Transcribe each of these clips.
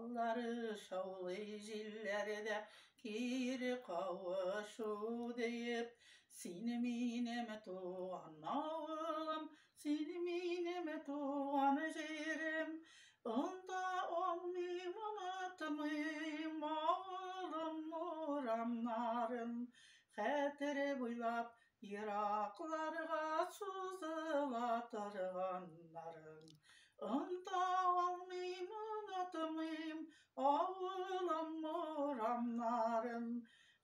Таллары шаулый җилләрдә, кире кавышу диеп. Син минем туган авылым, син минем туган җирем. Оныта алмыйм, онытмыйм авылым урамнарын. Хәтер буйлап еракларга сузыла торганнарын. Оныта алмыйм, онытмыйм авылым урамнарын.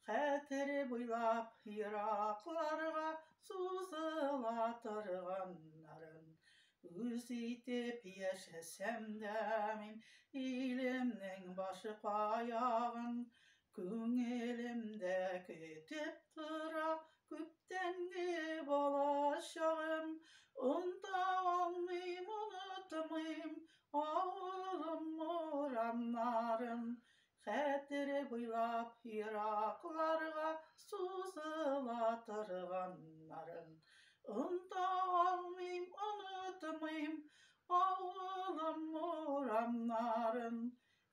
Хәтер буйлап еракларга сузыла торганнарын. Үз итеп яшәсәм дә мин илемнең башка ягын, күңелемдә көтеп тора күптәнге балачагым. Оныта алмыйм, онытмыйм авылым урамнарын. Хәтер буйлап еракларга сузыла торганнарын. Оныта алмыйм, онытмыйм авылым урамнарын.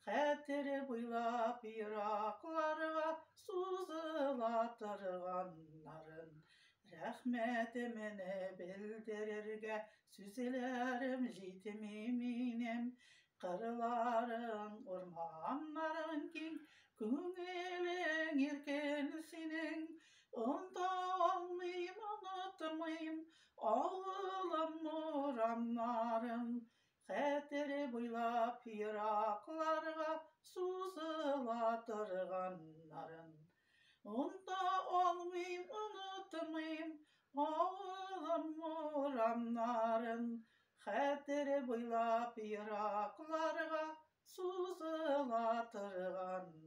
Хәтер буйлап еракларга сузыла торганнарын. Рәхмәтемне белдерергә сүзләрем җитми минем. Кырларың, урманнарың киң, күңелең иркен синең. Оныта алмыйм, онытмыйм авылым урамнарын. Хәтер буйлап еракларга сузыла торганнарын. Оныта алмыйм, онытмыйм авылым урамнарын. Хәтер буйлап еракларга сузыла торганнарын.